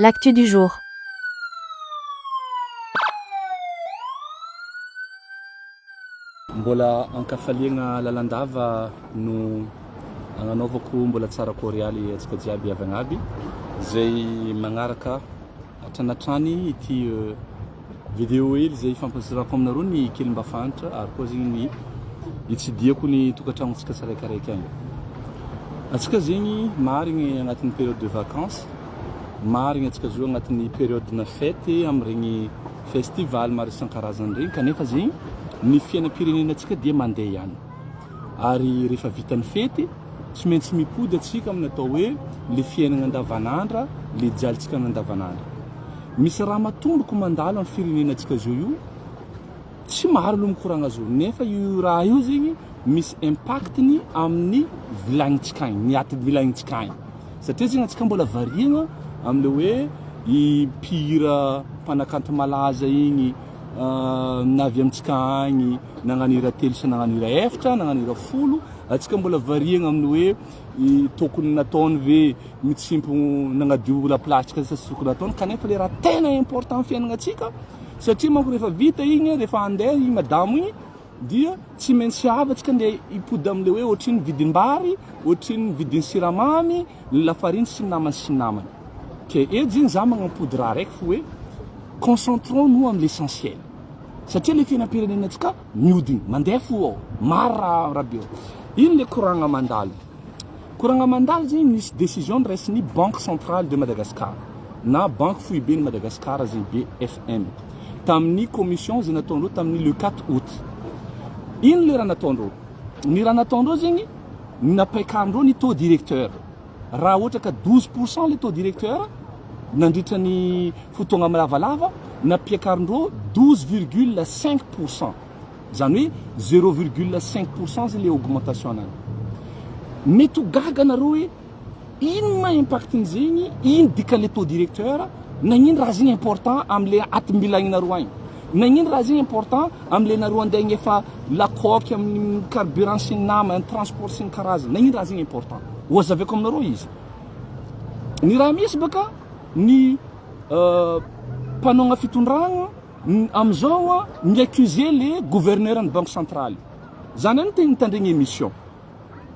L'actu du jour. Mbola ankafaliagna lalandava no agnanaovako mbola tsara korialy antsika jiaby havagna aby zay magnaraka hatrany hatrany ity Video hely izay hifampizarako aminareo ny kely mba fantatra ary koa zegny ny hitsidihako ny tokantragnontsika tsiraikaraiky agny. Antsika zegny marigny agnatin'ny période de vacances, marigny antsika zao agnatin'ny période-na fête amin'iregny festival maro isan-karazany regny kanefa zegny ny fiainam-pirenenantsika dia mandeha ihany. Ary rehefa vita ny fety tsy maintsy mipody antsika amin'ny atao hoe le fiainagna andavanandra, le jalintsika andavanandra. Misy raha matomboko mandalo amin'ny firenenantsika zao io, tsy maro aloha mikoragna zao, nefa io raha io zegny misy impact-ny amin'ny vilagnintsika agny, ny atim-bilagnintsika agny, satria zegny antsika mbola variagna amle hoe i mpihira mpanakanto malaza igny navy amintsika agny nagnano hira telo sy nagnano hira efatra, nagnano hira folo, antsika mbola variagna amin'ny hoe i tokony nataony ve mitsimpogno nagnadio la plastique sa tsy tokony nataony kanefa le raha tena important amin'ny fiaignanantsika satria manko rehefa vita igny rehefa andeha i madamo igny dia tsy maintsy avy antsika ndeha hipody amle hoe ohatrino vidim-bary ohatrino vidin'ny siramamy ny lafariny sy ny namany sy ny namany ke eto zegny za magnampody raha raiky fo hoe concentrons nous amin'ny l'essentiel satria le fiainam-pirenenantsika mihodigny mandeha fo ao maro raha raha be ao ino le koragna mandalo koragna mandalo zegny misy décision noraisin'ny banque centrale de Madagascar na banque foiben'i Madagascar zegny BFM tamin'ny commission zay nataondreo tamin'ny le 4 août ino le raha nataondreo ny raha nataondreo zegny ny nampaikandreo ny taux directeur Raha ohatra ka 12 pour cent le taux directeur nandritra ny fotoagna lavalava, nampiakarindreo 12 virgule 5 pour cent. Zany hoe 0 virgule 5 pour cent zay le augmentation anany. Mety ho gaga nareo hoe inona impact-n'zegny, ino dikan'le taux directeur, nagnino raha zegny important amle atim-bilagninareo agny. Nagnino raha zegny important amle nareo andeha agnefa lacoque amin'ny carburant sy ny namany, transport sy ny karazany. Nagnino raha zegny important? Ho azavaiko aminareo izy. Ny raha misy baka ny mpanogna fitondragna amizao mi-accuser le gouverneur ny banque centrale. Zany ihany no nitandregny émission.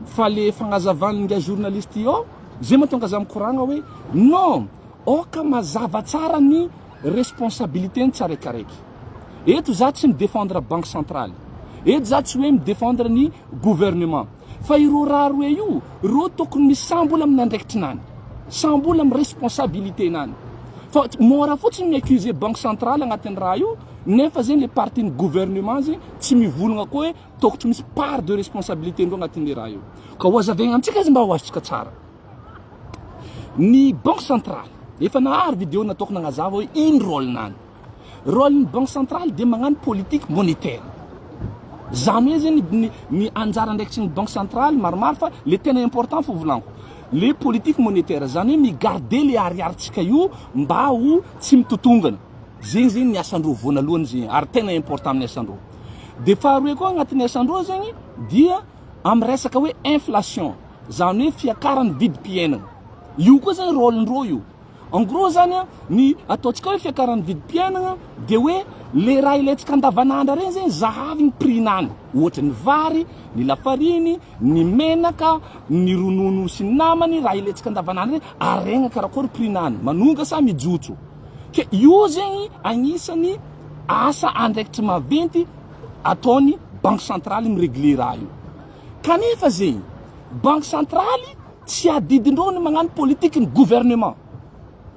Fa le fagnazavan'ny journaliste io, zay mahatonga za mikoragna hoe non, aoka mazava tsara ny responsabilité ny tsaraikaraiky. Eto za tsy mi-defendre banque centrale, eto za tsy hoe mi-defendre ny gouvernement, fa ireo raha roe io, reo tokony misy sambola amin'ny andraikitrinany, sambola amin'ny responsabilité-nany. Fa mora fotsiny mi-accuser banque centrale agnatin'ny raha io, nefa zegny le partie ny gouvernement zegny tsy mivolagna koa hoe tokotry misy part de responsabilité ndreo agnatin'le raha io. Ka ho azavaigna amintsika izy mba ho azontsika tsara. Ny banque centrale, efa nahary vidéo nataoko nagnazava hoe ino rôle-nany. Rôle-n'ny banque centrale dia magnano politique monétaire. Zany hoe zegny ny, ny anjara andraikitry ny banque centrale maromaro fa le tena important fo volaniko. Le politique monétaire, zany hoe mi-garder le ariaritsika io mba ho tsy mitotongana. Zegny zegny ny asandreo voanalohany zegny ary tena important amin'ny asandreo. De faharoe koa agnatin'ny asandreo zegny dia amin'ny resaka hoe inflation. Zany hoe fiakaran'ny vidim-piainana. Io koa zany rôle-ndreo io. En gros zany an, ny ataontsika hoe fiakaran'ny vidim-piainana dia hoe le raha ilaintsika andavanandra regny zegny zahavy ny prix-nany. Ohatra ny vary, ny lafariny, ny menaka, ny ronono sy ny namany, raha ilaintsika andavanandra regny, aregna karakôry prix-nany, manonga sa mijotso. Ke io zegny agnisan'ny asa andraikitry maventy ataon'ny banque centrale mi-regler raha io. Kanefa zegny, banque centrale tsy adidindreo ny magnano politique ny gouvernement.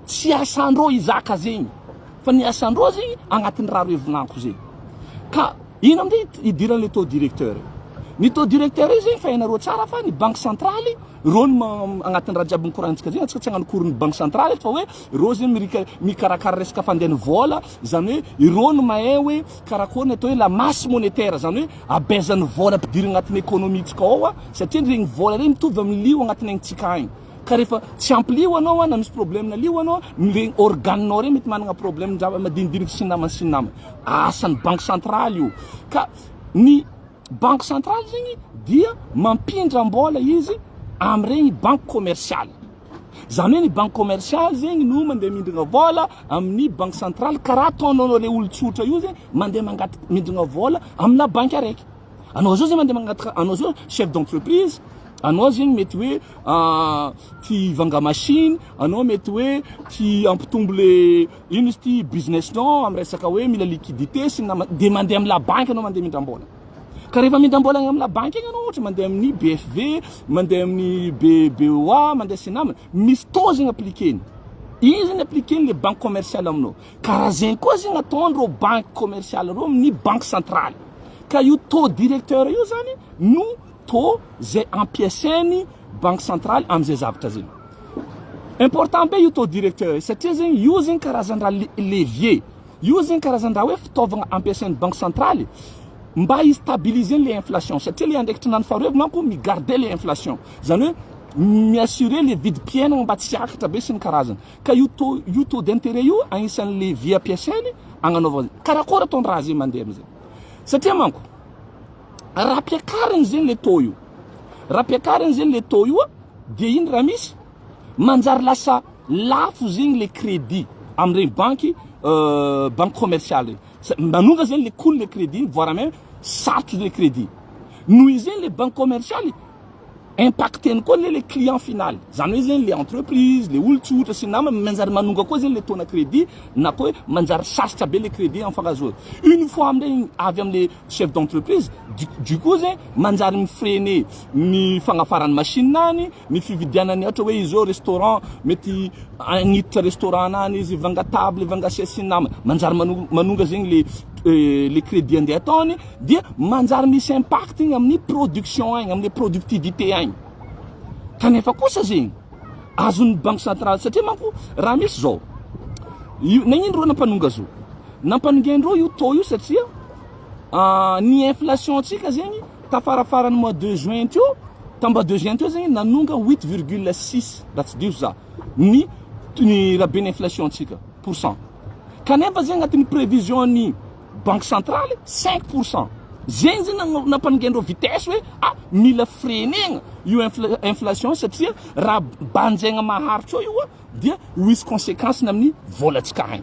Tsy asandreo hizaka zegny. Fa ny asandreo zegny agnatin'ny raha roe volaniko zegny. Ka ino amizay idiran'le taux directeur io? Ny taux directeur io zegny fa hainareo tsara fa ny banque centrale reo no agnatin'ny raha jiaby nikoragnitsika zegny, antsika tsy hagnano cours ny banque centrale fa hoe reo zegny mirika mikarakara resaka fandehan'ny vôla, zany hoe ireo no mahay hoe karakôry ny atao hoe la masse monétaire, zany hoe Abeazan'ny vôla ampidirina agnatin'ny économie-ntsika ao satria regny vôla regny mitovy amin'ny lio agnatin'ny aignitsika agny. Ka rehefa tsy ampy lio anao na misy problème lio anao, regny organe-nao regny mety managna problème zavatra madinidiniky sy ny namany sy ny namany. Asan'ny banque centrale io. Ka ny banque centrale zegny dia mampindram-bôla izy amin'iregny banque commerciale. Zany hoe ny banque commerciale zegny no mandeha mindragna vôla amin'ny banque centrale karaha ataonao le olon-tsotra io zegny mandeha mangataka mindragna vôla amina banky araiky. Anao zao zegny mandeha mangataka, anao zao chef d'entreprise, anao zegny mety hoe tia hivanga machine, anao mety hoe tia hampitombo le ino izy ty business-nao amin'ny resaka hoe mila liquidité sy ny nama de mandeha amin'ny la banque anao mandeha mindram-bola. Ka rehefa mindram-bola agny amin'ny la banque agny anao ohatra mandeha amin'ny BFV, mandeha amin'ny B BOA, mandeha sy ny namany, misy taux zegny appliquer-ny. Igny zegny appliquer-ny le banque commerciale aminao. Karaha zegny koa zegny ataondreo banque commerciale reo amin'ny banque centrale. Ka io taux directeur io zany no taux zay ampiasainy banque centrale amizay zavatra zegny. Important be io taux directeur io satria zegny io zegny karazan-draha levier, io zegny karazan-draha hoe fitaovagna ampiasain'ny banque centrale mba hi-stabiliser le inflation satria le andraikitry nany faharoe manko mi-garder le inflation, zany hoe mi-assurer le vidim-piainagna mba tsy hiakatra be sy ny karazany. Ka io taux io taux d'intérêt io agnisan'ny levier ampiasainy agnanaovana karakory ataony raha zegny mandeha amizay satria manko raha ampiakariny zegny le taux io, raha ampiakariny zegny le taux io dia ino raha misy manjary lasa lafo zegny le crédit amregny banky banque commerciale regny, manonga zegny le coût le crédit voire même sarotry le crédit noho izy zegny le banque commerciale impacteny koa le client final, zany hoe zegny le entreprise, le olo tsotra sy ny namany manjary manonga koa zegny le taux-na crédit na koa hoe manjary sarotra be le crédit amin'ny fankahazoana. Une fois amindray avy amle chef d'entreprise du coup zegny manjary mi-freiner ny fagnafarany machine any, ny fividianany ohatra hoe izy zao restaurant mety hagniditra restaurant any izy hivanga table, hivanga chaise sy ny namany, manjary manonga zegny le crédit andeha ataony dia manjary misy impact igny amin'ny production agny, amin'ny productivité agny. Kanefa kosa zegny azon'ny banque centrale satria manko raha misy zao io nagnino reo nampanonga zo nampanongaindreo io taux io satria ny inflation antsika zegny tafarafaran'ny mois de juin teo, tamy mois de juin teo zegny nanonga 8,6 raha tsy diso za ny rahaben'ny inflation antsika pourcent, kanefa zegny agnatin'ny prévision ny banque centrale 5%. Zegny zegny nampanongaindreo vitesse hoe ah mila freinegna io inflation satria raha banjaigna maharitra eo io dia ho hisy conséquence amin'ny vôlantsika agny.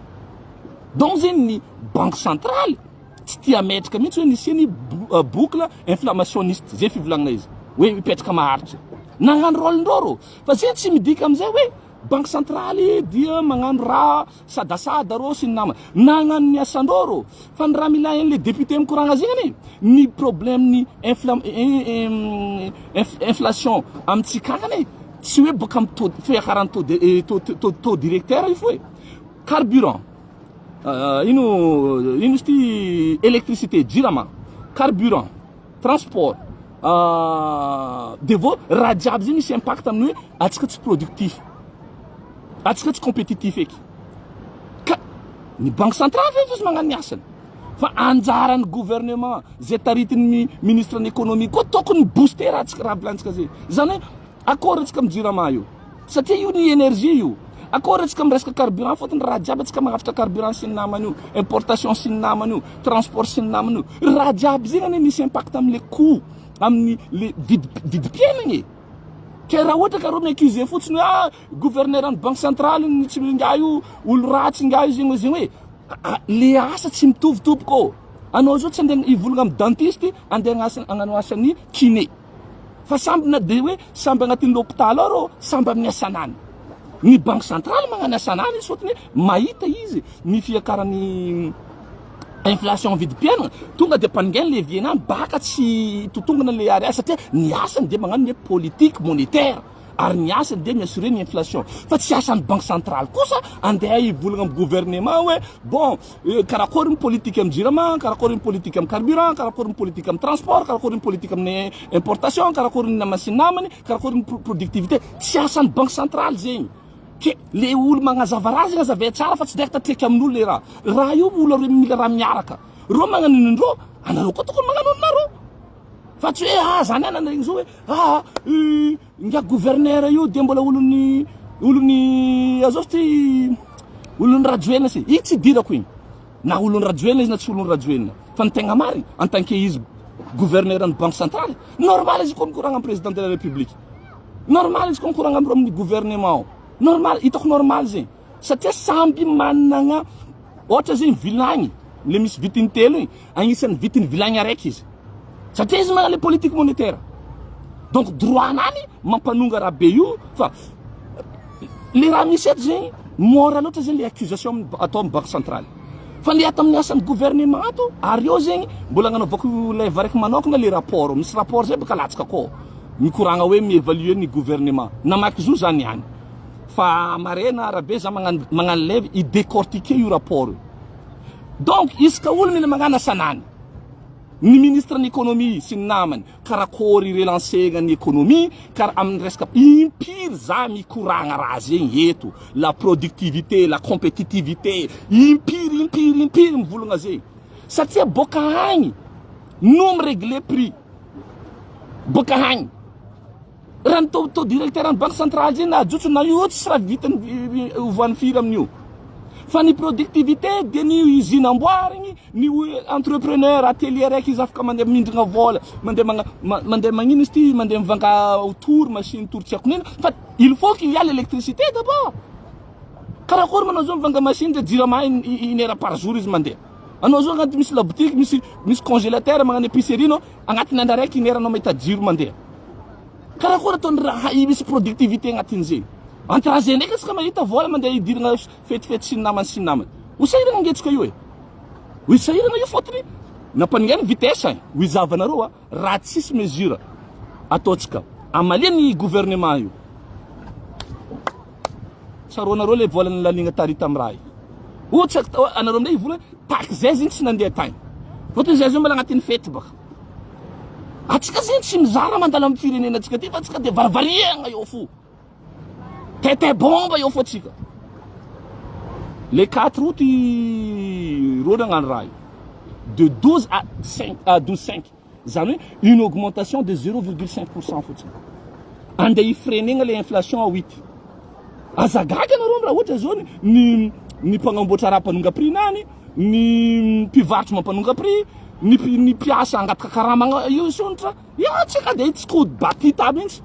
Donc zegny ny banque centrale tsy tia ametraka mihitsy hoe nisiany boucle inflationniste zay fivolagnana izy hoe mipetraka maharitra nagnano rôle-ndreo rô, fa zegny tsy midika amizay hoe banque centrale dia magnano raha sadasada rô sy ny nama, nagnano ny asandreo rô. Fa ny raha mila hain'le député mikoragna zegny anie ny problème ny inflation amintsika agny anie tsy hoe boaka amy taux fiakaran'ny taux directeur io fo e carburant ino ino izy ty électricité, Jirama, carburant, transport, de vô raha jiaby zegny misy impact amin'ny hoe atsika tsy productif, atsika tsy compétitif eky. Ka ny banque centrale zay izy magnano ny asany fa anjaran'ny gouvernement zay taritin'ny ministre ny économie koa tokony booster raha tsika raha volantsika zay, zany hoe akory atsika amy Jirama io satria io ny énergie io, akory atsika amy resaka carburant fôtony raha jiaby atsika magnafitra carburant sy ny namany io, importation sy ny namany io, transport sy ny namany io, raha jiaby zegny anie misy impact amle coût amin'ny le vidim-piainagna e. Ke raha ohatra ka reo mi-accuser fotsiny hoe ah gouverneur ny banque centrale ny tsy nga io olo ratsy nga io zegny zegny hoe le asa tsy mitovy tompoko. Anao zao tsy andeha hivolagna amy dentiste andeha hagnano asan'ny kiné fa samby na de hoe samby agnatin'ny l'hôpital ao rô samby amin'ny asanany. Ny banque centrale magnano asanany izy fôtony mahita izy ny fiakaran'ny inflation vidim-piainana, tonga de ampanongainy levier nany baka tsy totongana le ariary satria ny asany de magnano ny politique monétaire ary ny asany de mi-assurer ny inflation, fa tsy asan'ny banque centrale kosa andeha hivolagna amy gouvernement hoe bon karakory ny politique amy Jirama, karakory ny politique amy carburant, karakory ny politique amy transport, karakory ny politique amin'ny importation, karakory ny nama sy ny namany, karakory ny productivité. Tsy asan'ny banque centrale zegny. Ke le olo magnazava raha zegny azavaia tsara fa tsy direct atreky amin'olo le raha io. Olo are mila raha miaraka reo magnano inondreo, anareo koa tokony magnano aminareo fa tsy hoe ah zany anana regny zao hoe ah nga gouverneur io de mbola olony azao ty olony Rajoelina sy iny tsy idirako igny na olony Rajoelina izy na tsy olony Rajoelina, fa ny tegna marigny en tant que izy gouverneur ny banque centrale, normal izy koa mikoragna amy président de la République, normal izy koa mikoragna amin'ny gouvernement ao. Normal, hitako normal zegny. Satria samby managna ohatra zegny vilagny le misy vitiny telo igny, agnisan'ny vitiny vilagny araiky izy. Satria izy manana le politique monétaire. Donc droit nany mampanonga raha be io fa le raha misy eto zegny mora loatra zegny le accusation atao amin'ny banque centrale. Fa le ato amin'ny asan'ny gouvernement ato ary eo zegny mbola agnanaovako live araiky manokana le rapport, misy rapport zay baka latsaka akao mikoragna hoe mi-évaluer ny gouvernement. Namaky zo za niany. Fa marena Rabe za magnano magnano live i décortiquer io rapport io. Donc isaka olo mila magnano asanany. Ny ministre ny économie sy ny namany karakôry relancer-gna ny économie kara amin'ny resaka impiry za mikoragna raha zegny eto la productivité, la compétitivité impiry impiry impiry mivolagna zegny satria boaka agny no mi-régler prix boaka agny. Raha ny taux taux directeur ny banque centrale zegny na ajotso na io tsisy raha vitany ovoan'ny firy amin'io. Fa ny productivité dia ny usine amboarigny, ny entrepreneur atelier raiky izy afaka mandeha mindragna vôla, mandeha magna mandeha magnino izy ty, mandeha mivanga tour machine tour tsy haiko nino fa il faut qu'il y a l'électricité d'abord. Karakory manao zao mivanga machine de jirama une heure par jour izy mandeha. Anao zao agnaty misy la boutique misy misy congélateur magnano épicerie anao agnatin'ny andro araiky une heure anao mahita jiro mandeha. Karakory ataony raha misy productivité agnatin'izay. Entre raha zay ndraiky antsika mahita vola mandeha idirana fetifety sy ny namany sy ny namany. Ho sahirana angetsika io e. Ho sahirana io fôtony nampaningana vitesse e. Ho izavanareo a raha tsisy mesure ataontsika amalia ny gouvernement io. Tsaroanareo le vola nilaniana tary tamin'ny raha io. Ohatra anareo amin'izay hivola taky zay zegny tsy nandeha tagny. Fôtony zay zao mbola agnatin'ny fety baka. Atsika zegny tsy mizara mandalo amin'ny firenena antsika ty fa atsika de varivariagna eo fo. Tete bomba eo fo atsika. Le 4 août reo nagnano raha io. De 12 à 5 à 12 5. Zany hoe une augmentation de 0,5% fotsiny. Andeha hifreinegna le inflation à 8. Aza gaga anareo raha ohatra zao ny ny mpanamboatra raha mpanonga prix nany, ny mpivarotro mampanonga prix, ny ny mpiasa angataka karama io sonitra. Eo atsika de tsy kody batita mihitsy.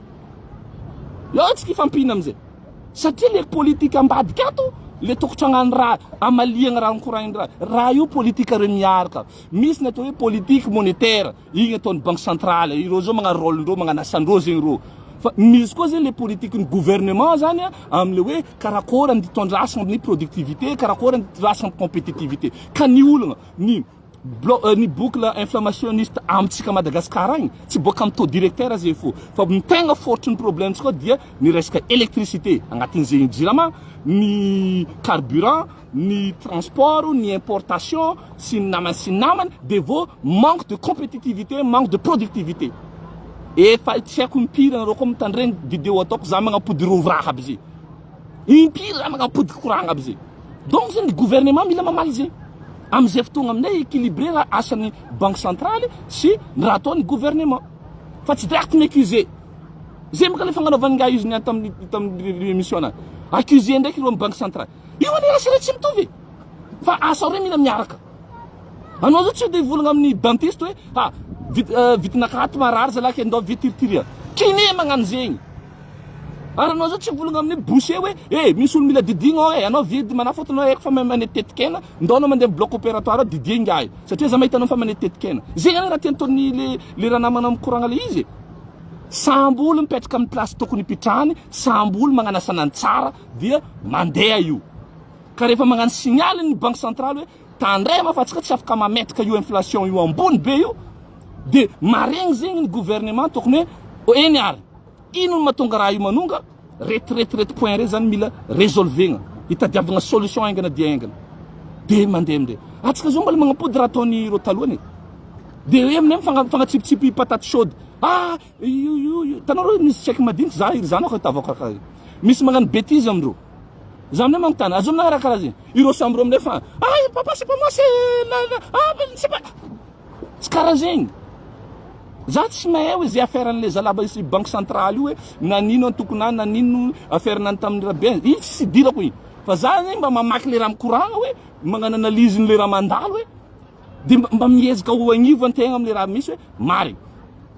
Eo atsika ifampihina amizay. Satria le politique ambadika ato, le tokotry hagnano raha amaliagna raha nikoragny raha. Raha io politique reo miaraka. Misy ny atao hoe politique monétaire, igny ataon'ny banque centrale, ireo zao magnano rôle ndreo, magnano asandreo zegny reo. Fa misy koa zegny le politique ny gouvernement zany amle hoe karakôry ny tondrasana amin'ny productivité, karakôry ny tondrasana amin'ny compétitivité. Ka ny olagna ny blo ny boucle inflammationniste amintsika Madagascar agny tsy boaka amin'ny taux directeur zay fô fa ny tegna fortry ny problème tsika dia ny resaka électricité agnatin'izegny jirama, ny carburant, ny transport, ny importation sy ny namany sy ny namany de vo manque de compétitivité, manque de productivité. Efa tsy haiko impiry anareo koa mitandregny vidéo ataoko za magnapody ro raha aby zay. Impiry za magnapody koragna aby zay. Donc zany gouvernement mila mamaly zay. Amizay fotoagna aminay équilibré raha asan'ny banque centrale sy ny raha ataon'ny gouvernement. Fa tsy direct mi-accuser. Zay moka le fagnanaovan'ny nga izy niany tamin'ny tamin'ny émission anazy. Accuser ndraiky ireo amin'ny banque centrale. Io anie raha sy raha tsy mitovy. Fa asa reo mila miaraka. Anao zao tsy de hivolagna amin'ny dentiste hoe ah vit vitinakato marary zalaky andao vitiritiria. Kiné magnano zegny. Ary anao zao tsy hivolagna amin'ny boucher hoe eh misy olo mila didigna ao eh anao vidy manafôtony anao haiko fa mahay manetitetikena ndao anao mandeha bloc opératoire ao didia ingahy satria za mahita anao fa manetitetikena. Zegny anie raha tiany ataon'ny le le raha namana mikoragna le izy e. Samby olo mipetraka amin'ny place tokony hipetrahany, samby olo magnano asanany tsara dia mandeha io. Ka rehefa magnano signal ny banque centrale hoe tandrema fa antsika tsy afaka mametraka io inflation io ambony be io de maregny zegny ny gouvernement tokony hoe eny ary ino no mahatonga raha io manonga reto reto reto point re zany mila résolvegna hitadiavagna solution aingana dia aingana de mandeha amindray antsika zao mbola magnampody raha ataony ireo talohany e de hoe aminay mifagnatsipitsipy patate chaude ah io io io tanao misy chèque madiniky za iry zanako atavako karaha misy magnano bêtise amindreo za aminay magnontany azo aminay raha karaha zegny ireo samby reo aminay fa ah papa, c'est pas moi, c'est la ah c'est pas tsy karaha zegny. Za tsy mahay hoe zay affaire an'le zalaba isy banque centrale io hoe nanino antokona nanino affaire nany tamin'ny rabe iny tsy idirako igny fa za zegny mba mamaky le raha mikoragna hoe magnano analyse le raha mandalo hoe de mba miezaka ho agnivo antegna amle raha misy hoe marigny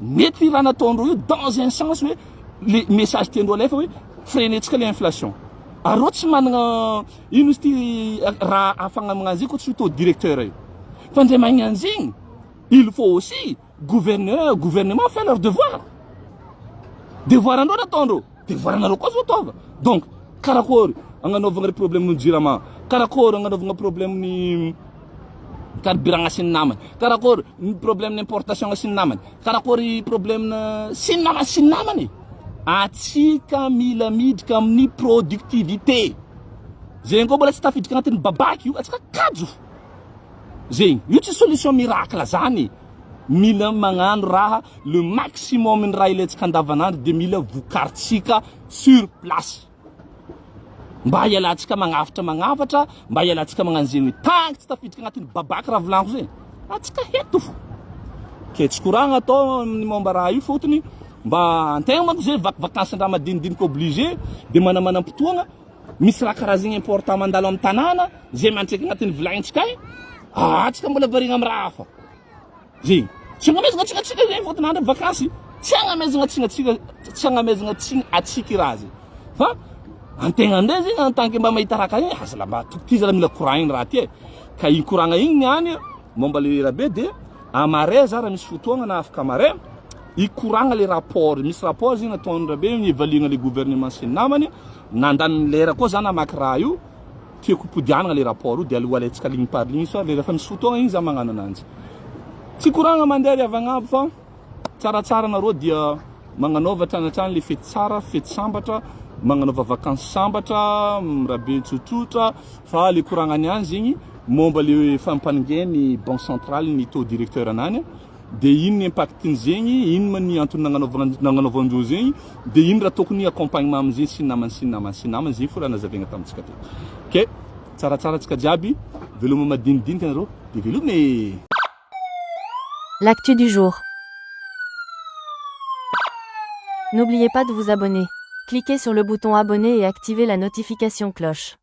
mety raha nataondreo io dans un sens hoe le message tiandreo alefa hoe freinetsika le inflation. Ary reo tsy managna ino izy ty raha ahafagna magnano zegny koa tsy taux directeur io. Fa ndray magnano zegny il faut aussi gouverneur gouvernement fait leur devoir. Devoir andreo nataondreo, devoir anareo koa zo ataova. Donc karakôry agnanaovagna re problème ny jirama, karakôry agnanaovagna problème ny carburant sy ny namany, karakôry ny problème ny importation sy ny namany, karakôry problème sy ny namany sy ny namany. Atsika mila miditra amin'ny productivité. Zegny koa mbola tsy tafiditra agnatin'ny babaky io, atsika kajo. Zegny, io tsy solution miracle zany. Mila magnano raha le maximum ny raha ilaintsika andavanandro de mila vokarintsika sur place. Mba hialantsika magnafatra magnafatra, mba hialantsika magnano zegny hoe tanky tsy tafiditra agnatin'ny babaky raha volaniko zegny. Atsika heto fo. Ke tsy koragna atao amin'ny momba raha io fotony mba antegna manko zay vacances-ndraha madinidinika obligé de manamanam-potoagna misy raha karaha zegny important mandalo amin'ny tanàna zay miantraika agnatin'ny vilagnintsika agny, atsika mbola variagna amin'ny raha hafa. Zegny. Tsy agnamezagna antsika antsika zegny fôtony andro vakansy, tsy agnamezagna antsika antsika tsy agnamezagna tsiny atsika i raha zegny. Fa antegna ndray zegny en tant que mba mahita raha karaha igny, aza la mba ty zala mila koragnina raha ty e. Ka igny koragna igny niany momba le rabe de amaray za raha misy fotoagna na afaka amaray ikoragna le rapport, misy rapport zegny nataon'ny rabe niévaluer-na le gouvernement sy ny namany, nandany lera koa za namaky raha io. Tiako hipodianana le rapport io de aleo alaintsika ligne par ligne soa le refa misy fotoagna igny za magnano ananjy. Tsy koragna mandeha ry avagnabo fa tsaratsara nareo dia magnanaova hatrany hatrany le fety tsara, fety sambatra, magnanaova vacances sambatra, mirabe tsotsotra fa le koragna niany zegny momba le fampaningeny banque centrale ny taux directeur anany. De ino ny impact-ny zegny, ino ma ny antony nagnanaovagna nagnanaovandreo zegny, de ino raha tokony accompagnement amizegny sy ny namany sy ny namany sy ny namany, zegny fo raha nazavaigna tamintsika teo. Ok, tsaratsara antsika jiaby, veloma madinidinika nareo, de veloma e! L'actu du jour. N'oubliez pas de vous abonner. Cliquez sur le bouton abonner et activez la notification cloche.